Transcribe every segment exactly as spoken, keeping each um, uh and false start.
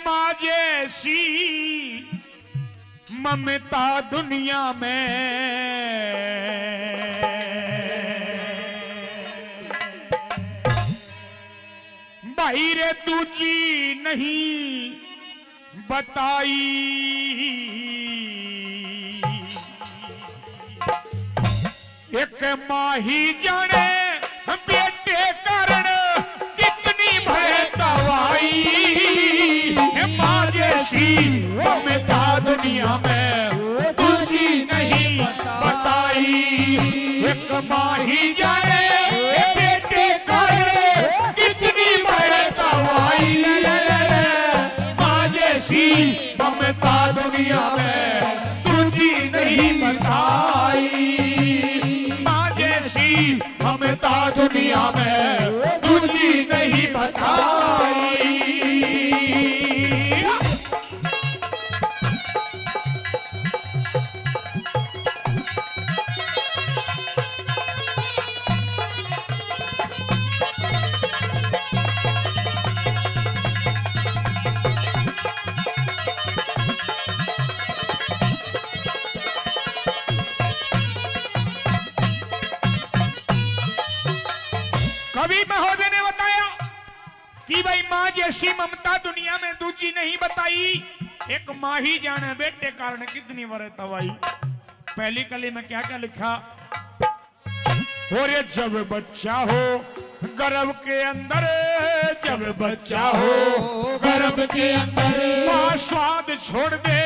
माँ जैसी ममता दुनिया में भाई रे दूजी नहीं बताई। एक माँ ही जाने बेटे कारण कितनी भरे तवाई। माँ जैसी ममता दुनिया में दूजी नहीं बताई। एक माँ ही जाने बेटे कारण कितनी भरे तवाई। माँ जैसी ममता दुनिया में दूजी नहीं बताई। माँ जैसी ममता दुनिया में दूजी नहीं बताई। कवि महोदय ने बताया कि भाई, माँ जैसी ममता दुनिया में दूजी नहीं बताई। एक माँ ही जाने बेटे कारण कितनी वरे तवाई। पहली कली में क्या क्या लिखा? और जब बच्चा हो गर्भ के अंदर, जब बच्चा हो गर्भ के अंदर, माँ स्वाद छोड़ दे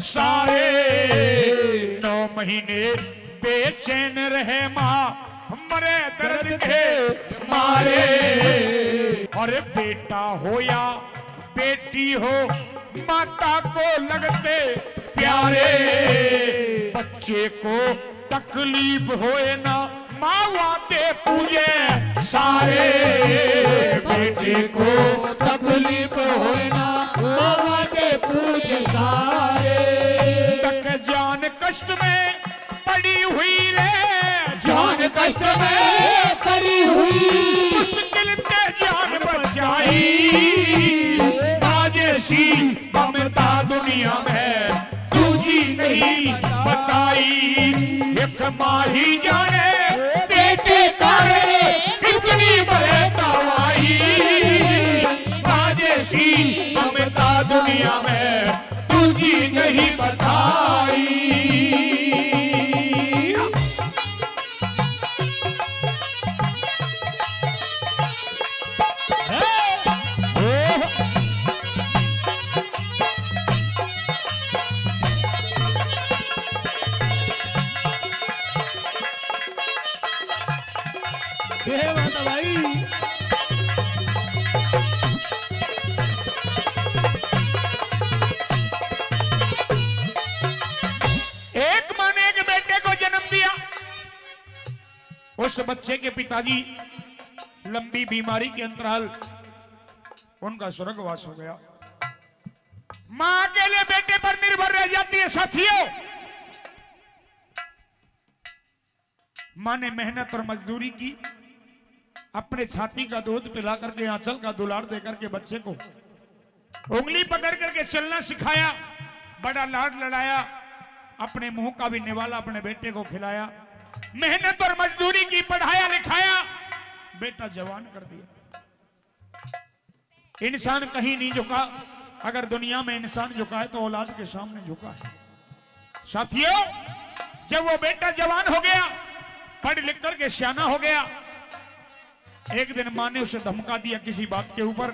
सारे। नौ महीने बेचैन रहे माँ, मरे दर्द के मारे। और बेटा हो या बेटी हो, माता को लगते प्यारे। बच्चे को तकलीफ होए ना, माँ वाते पूजे सारे। बच्चे को तकलीफ होए ना, माँ वाते पूजे सारे। तक जान कष्ट में पड़ी हुई रे, जान कष्ट में पड़ी हुई, मुश्किल ते जान बचाई। माँ जैसी ममता दुनिया में दूजी नहीं बताई। एक माँ ही जाने बेटे कारण कितनी बरतवाई। माँ जैसी ममता दुनिया में दूजी नहीं बताई। ये बात है भाई। एक माँ ने एक बेटे को जन्म दिया। उस बच्चे के पिताजी लंबी बीमारी के अंतराल उनका स्वर्गवास हो गया। माँ अकेले बेटे पर निर्भर रह जाती है। साथियों, माँ ने मेहनत और मजदूरी की, अपने छाती का दूध पिला करके, आंचल का दुलार दे करके बच्चे को उंगली पकड़ करके चलना सिखाया, बड़ा लाड लड़ाया, अपने मुंह का भी निवाला अपने बेटे को खिलाया, मेहनत और मजदूरी की, पढ़ाया लिखाया, बेटा जवान कर दिया। इंसान कहीं नहीं झुका, अगर दुनिया में इंसान झुका है तो औलाद के सामने झुका है। साथियों, जब वो बेटा जवान हो गया, पढ़ लिख करके सियाना हो गया, एक दिन माँ ने उसे धमका दिया किसी बात के ऊपर,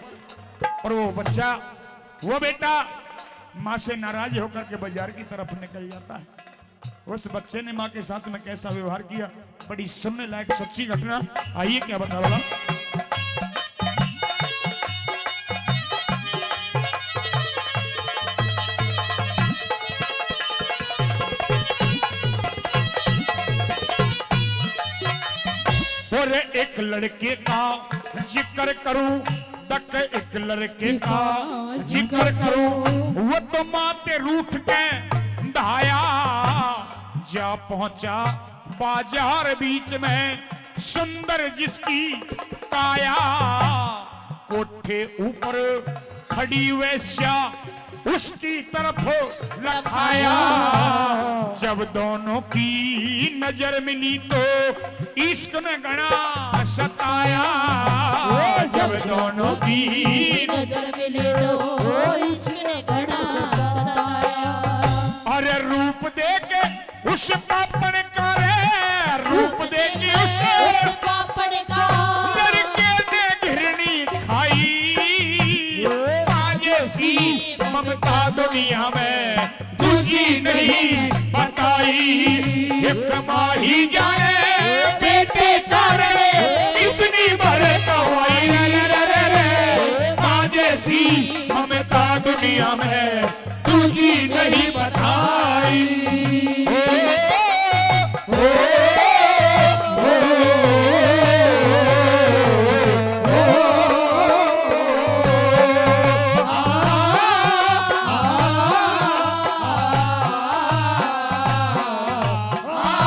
और वो बच्चा, वो बेटा माँ से नाराज होकर के बाजार की तरफ निकल जाता है। उस बच्चे ने माँ के साथ में कैसा व्यवहार किया, बड़ी सुनने लायक सच्ची घटना। आइए, क्या बता रहा। और एक लड़के का जिक्र करूं, तक एक लड़के का जिक्र करूं, वो तो माँ ते रूठ के धाया। जा पहुंचा बाजार बीच में, सुंदर जिसकी काया। कोठे ऊपर खड़ी वैश्या उसकी तरफ लखाया। जब दोनों की नजर मिली तो इश्क ने घना सताया। जब दोनों की नजर मिली तो इश्क ने घना सताया। अरे रूप देख उस पापण का रे, रूप देख उस पापण का। लड़के ने घिरनी खाई। आज ऐसी ममता दुनिया में दूजी नहीं बताई। एक माँ ही जाने बेटे का रे, इतनी भर कवाई। रे, रे, रे, रे, रे। माँ जैसी ममता दुनिया में दूजी नहीं बताई। ओ, ओ, ओ, ओ, ओ, ओ, ओ, आ, आ, आ, आ, आ, आ।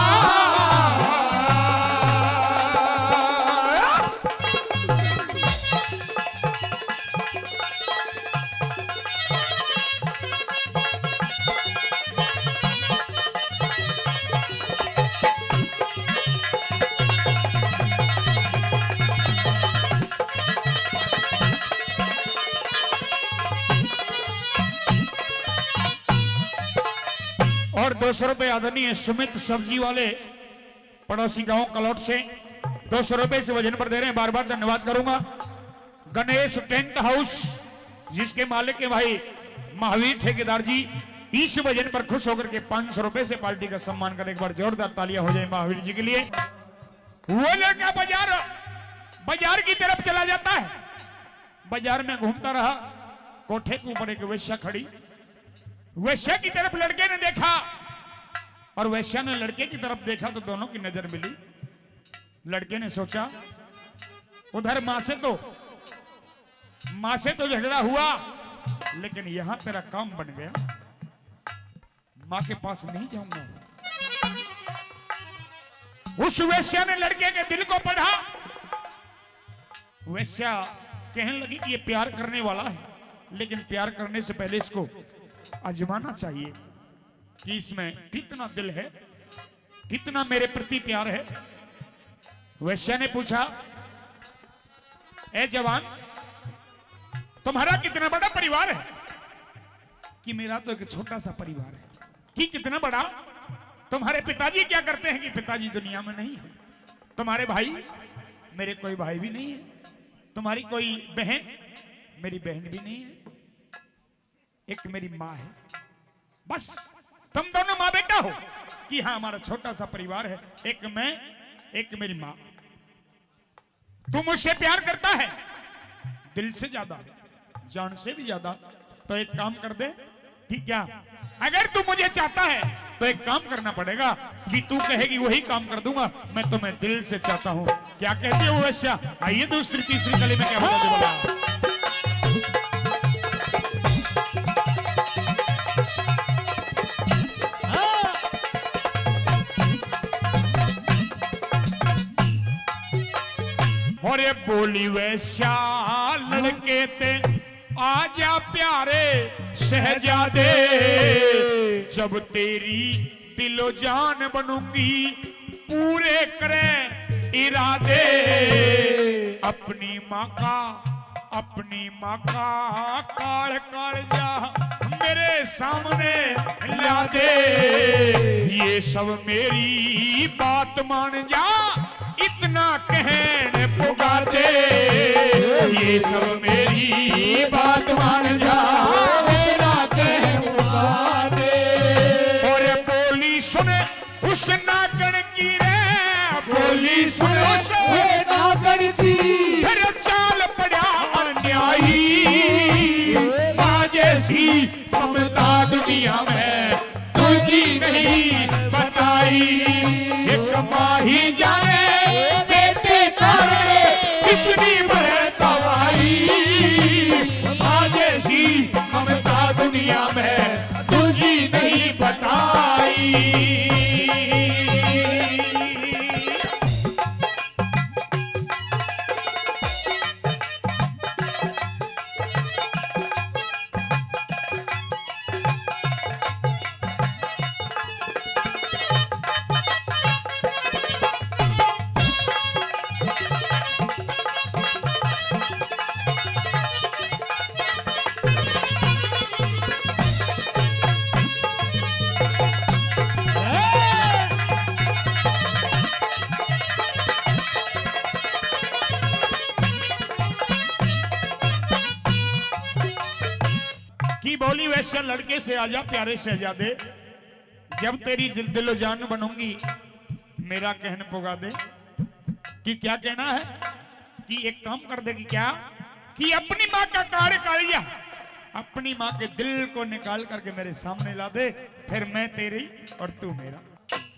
और दो सौ रुपए आदरणीय सुमित सब्जी वाले पड़ोसी गांव कलौट से दो सौ रुपए से भजन पर दे रहे हैं, बार बार धन्यवाद करूंगा। गणेश टेंट हाउस जिसके मालिक हैं भाई महावीर ठेकेदार जी, इस भजन पर खुश होकर के पाँच सौ रुपए से पार्टी का सम्मान करें। एक बार जोरदार तालियां हो जाए महावीर जी के लिए। वो लड़का बाजार, बाजार की तरफ चला जाता है। बाजार में घूमता रहा, कोठे के ऊपर एक वेश्या खड़ी। वेश्या की तरफ लड़के ने देखा और वेश्या ने लड़के की तरफ देखा तो दोनों की नजर मिली। लड़के ने सोचा, उधर माँ से तो, माँ से तो झगड़ा हुआ, लेकिन यहाँ तेरा काम बन गया। माँ के पास नहीं जाऊंगा। उस वेश्या ने लड़के के दिल को पढ़ा। वेश्या कहने लगी कि ये प्यार करने वाला है, लेकिन प्यार करने से पहले इसको आजमाना चाहिए कि इसमें कितना दिल है, कितना मेरे प्रति प्यार है। वेश्या ने पूछा, ए जवान, तुम्हारा कितना बड़ा परिवार है? कि मेरा तो एक छोटा सा परिवार है। कि कितना बड़ा? तुम्हारे पिताजी क्या करते हैं? कि पिताजी दुनिया में नहीं है। तुम्हारे भाई? मेरे कोई भाई भी नहीं है। तुम्हारी कोई बहन? मेरी बहन भी नहीं है। एक मेरी माँ है, बस। तुम दोनों माँ बेटा हो? कि हाँ, हमारा छोटा सा परिवार है, एक मैं, एक मेरी माँ। तू मुझसे प्यार करता है, दिल से ज्यादा, जान से भी ज्यादा। तो एक काम कर दे, ठीक क्या? अगर तू मुझे चाहता है तो एक काम करना पड़ेगा, कि तू कहेगी वही काम कर दूंगा। मैं तुम्हें दिल से चाहता हूँ। क्या कहती है वो वेश्या? आइए दूसरी तीसरी कली में क्या बताती बोला। और ये बोली वेश्या लड़के ते, आजा प्यारे शहजादे, जब तेरी दिलो जान बनूंगी, पूरे करे इरादे। अपनी माँ का, अपनी माँ का काल कालजा मेरे सामने ला दे। ये सब मेरी बात मान जा, इतना कहन पुगा दे। ये सब मेरी बात मान जा, इतना कहन पुगा दे। और बोली सुन उस नागण की रे, बोली सुन उस नागण की। फिर चाल पड़ा अन्यायी, माँ जैसी ममता दुनिया में दूजी नहीं बताई। एक माँ ही जाने बेटे का रे, कितनी बरतवाई। कि बोली वैसे लड़के से, आजा प्यारे शहजादे, जब तेरी दिल दिलो जान बनूंगी, मेरा कहन पुगा दे। कि क्या कहना है, कि एक काम कर दे, कि क्या, कि अपनी माँ का काड़ कालिया, अपनी माँ के दिल को निकाल करके मेरे सामने ला दे, फिर मैं तेरी और तू मेरा।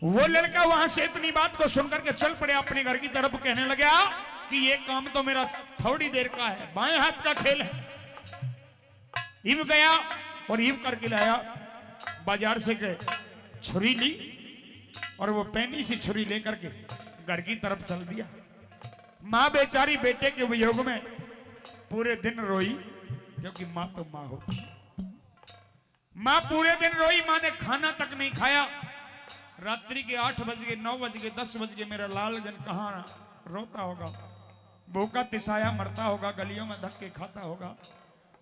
वो लड़का वहां से इतनी बात को सुन करके चल पड़े अपने घर की तरफ, कहने लगा कि ये काम तो मेरा थोड़ी देर का है, बाएं हाथ का खेल है। इब गया और इब करके लाया, बाजार से के छुरी ली और वो पैनी सी छुरी लेकर के घर की तरफ चल दिया। माँ बेचारी बेटे के वियोग में पूरे दिन रोई, क्योंकि माँ तो माँ होती है। माँ पूरे दिन रोई, माँ ने खाना तक नहीं खाया। रात्रि के आठ बज गए, नौ बज गए, दस बज गए, मेरा लाल जन कहाँ रोता होगा, भूखा तिसाया मरता होगा, गलियों में धक्के खाता होगा।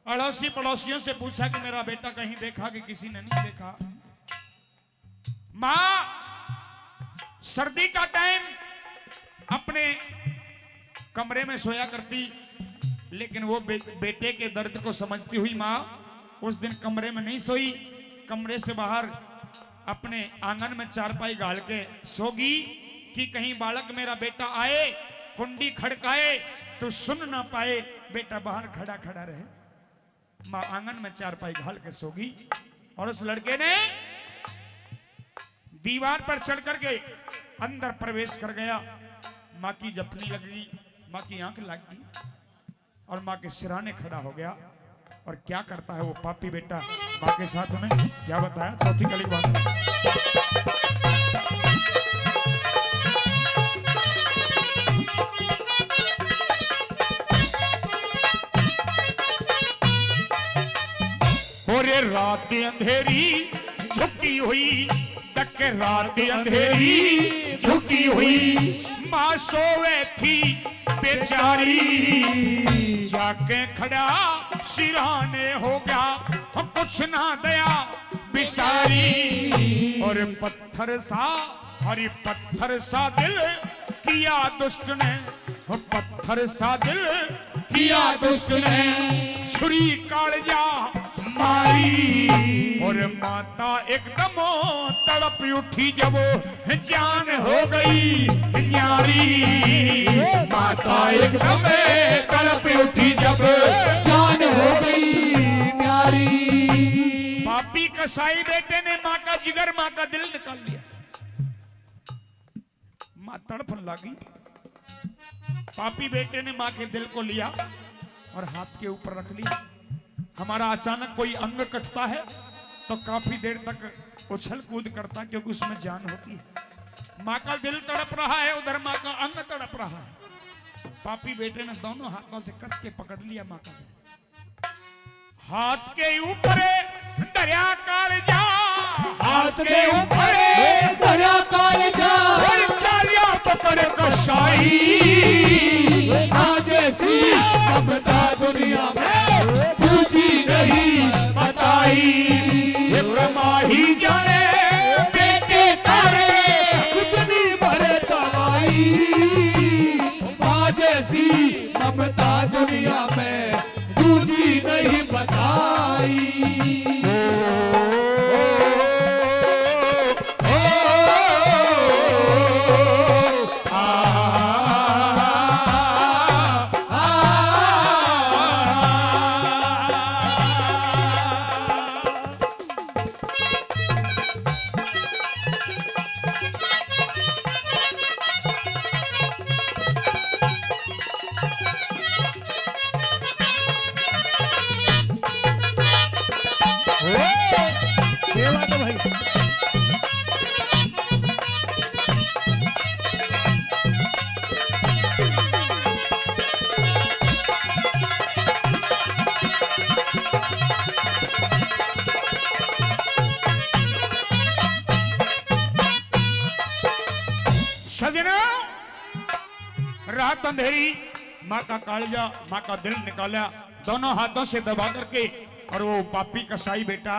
अड़ोसी पड़ोसियों से पूछा कि मेरा बेटा कहीं देखा कि किसी ने नहीं देखा। माँ सर्दी का टाइम अपने कमरे में सोया करती, लेकिन वो बे-, बेटे के दर्द को समझती हुई माँ उस दिन कमरे में नहीं सोई, कमरे से बाहर अपने आंगन में चारपाई घाल के सोगी कि कहीं बालक मेरा बेटा आए, कुंडी खड़काए तो सुन ना पाए, बेटा बाहर खड़ा खड़ा रहे। माँ आंगन में चारपाई घाल के सोगी और उस लड़के ने दीवार पर चढ़ करके अंदर प्रवेश कर गया। माँ की जपनी लग गई, माँ की आंख लग गई और माँ के सिराने खड़ा हो गया। और क्या करता है वो पापी बेटा माँ के साथ में, क्या बताया, चौथी कली बात। और रात अंधेरी झुकी हुई, तक रात अंधेरी झुकी हुई, माँ सोवे थी बेचारी। जाके खड़ा सिराने हो गया, कुछ ना दया बिसारी। और पत्थर सा, हरी पत्थर सा दिल किया दुष्ट ने, पत्थर सा दिल किया दुष्ट ने, छुरी कालजा मारी। और माता एकदम तड़प उठी जब जान हो गई न्यारी। माता एकदम तड़प उठी जब जान हो गई न्यारी। पापी कसाई बेटे ने माँ का जिगर, माँ का दिल निकाल लिया। माँ तड़पन लगी। पापी बेटे ने माँ के दिल को लिया और हाथ के ऊपर रख लिया। हमारा अचानक कोई अंग कटता है तो काफी देर तक उछल कूद करता, क्योंकि उसमें जान होती है। माँ का दिल तड़प रहा है, उधर माँ का अंग तड़प रहा है। पापी बेटे ने दोनों हाथों से कस के पकड़ लिया माँ का दिल। हाथ के ऊपर धरया कालजा, हाथ के ऊपर धरया कालजा, और चालिया पकड़ कसाई। आज ऐसी ममता दुनिया में दूजी नहीं बताई। एक माही जाने बेटे तारे कितनी भरे दवाई। आज ऐसी ममता दुनिया में दूजी नहीं बताई। सजना, रात अंधेरी, माँ का कालजा, माँ का दिल निकाला, दोनों हाथों से दबा करके, और वो पापी कसाई बेटा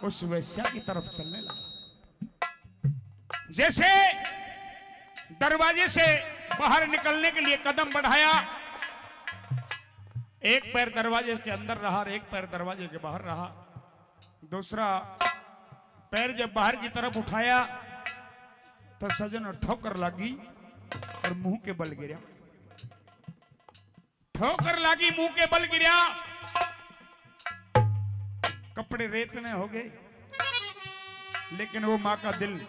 उस वेश्या की तरफ चलने लगा। जैसे दरवाजे से बाहर निकलने के लिए कदम बढ़ाया, एक पैर दरवाजे के अंदर रहा और एक पैर दरवाजे के बाहर रहा। दूसरा पैर जब बाहर की तरफ उठाया तो सजन ठोकर लगी और मुंह के बल गिरा। ठोकर लगी, मुंह के बल गिरा, कपड़े रेत में हो गए, लेकिन वो माँ का दिल,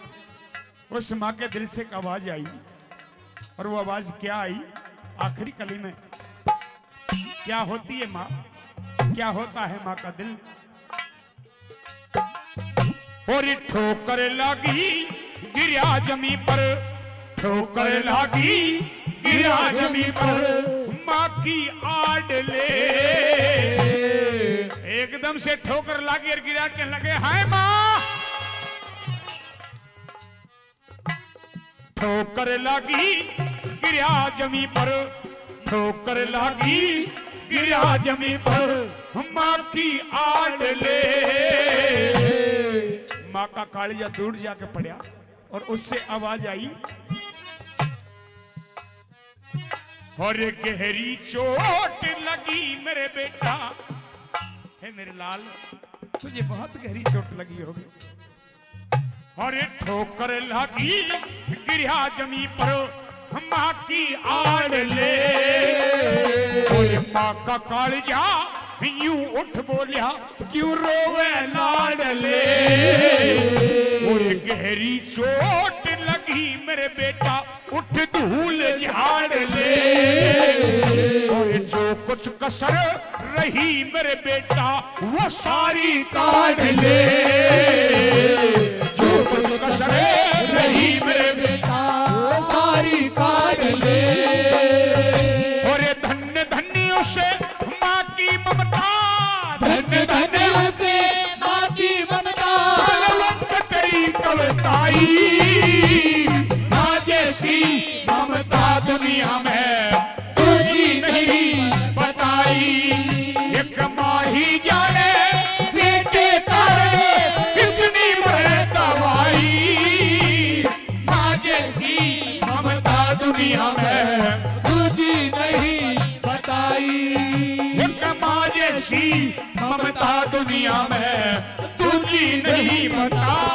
उस माँ के दिल से एक आवाज आई। और वो आवाज क्या आई? आखिरी कली में क्या होती है माँ, क्या होता है माँ का दिल? और ठोकर लागी गिरा जमी पर, ठोकर लागी गिरा जमी पर, माँ की आड़ ले। एकदम से ठोकर लागी और गिरा, कहने लगे, हाय माँ। ठोकर लागी गिरा जमी पर, ठोकर लागी गिरा जमी पर, माँ की आड़ ले। माँ का कालिया दूर जाके पड़ा और उससे आवाज आई, और गहरी चोट लगी मेरे बेटा। हे मेरे लाल, तुझे बहुत गहरी चोट लगी होगी। अरे ठोकर लागी गिरा जमी पर, माँ की आड़ ले। ओए माँ का कालिया यूं उठ बोलिया, क्यों रोवे लाड़ ले। ओए गहरी चोट लगी मेरे बेटा, उठ धूल झाड़ ले। और जो कुछ कसर रही मेरे बेटा, वो सारी काढ़ ले। जो कुछ कसर रही मेरे बेटा, वो सारी काढ़ ले। और धन्य धन्य उसे माँ की ममता, धन्य धन्य उसे माँ की ममता। बलवंत तेरी कविताई, माँ जैसी ममता दुनिया में दूजी नहीं बताई। एक माँ ही जाने बेटे तारे कितनी बड़े दवाई। माँ जैसी ममता दुनिया में दूजी नहीं बताई। एक माँ जैसी ममता दुनिया में दूजी नहीं बताई।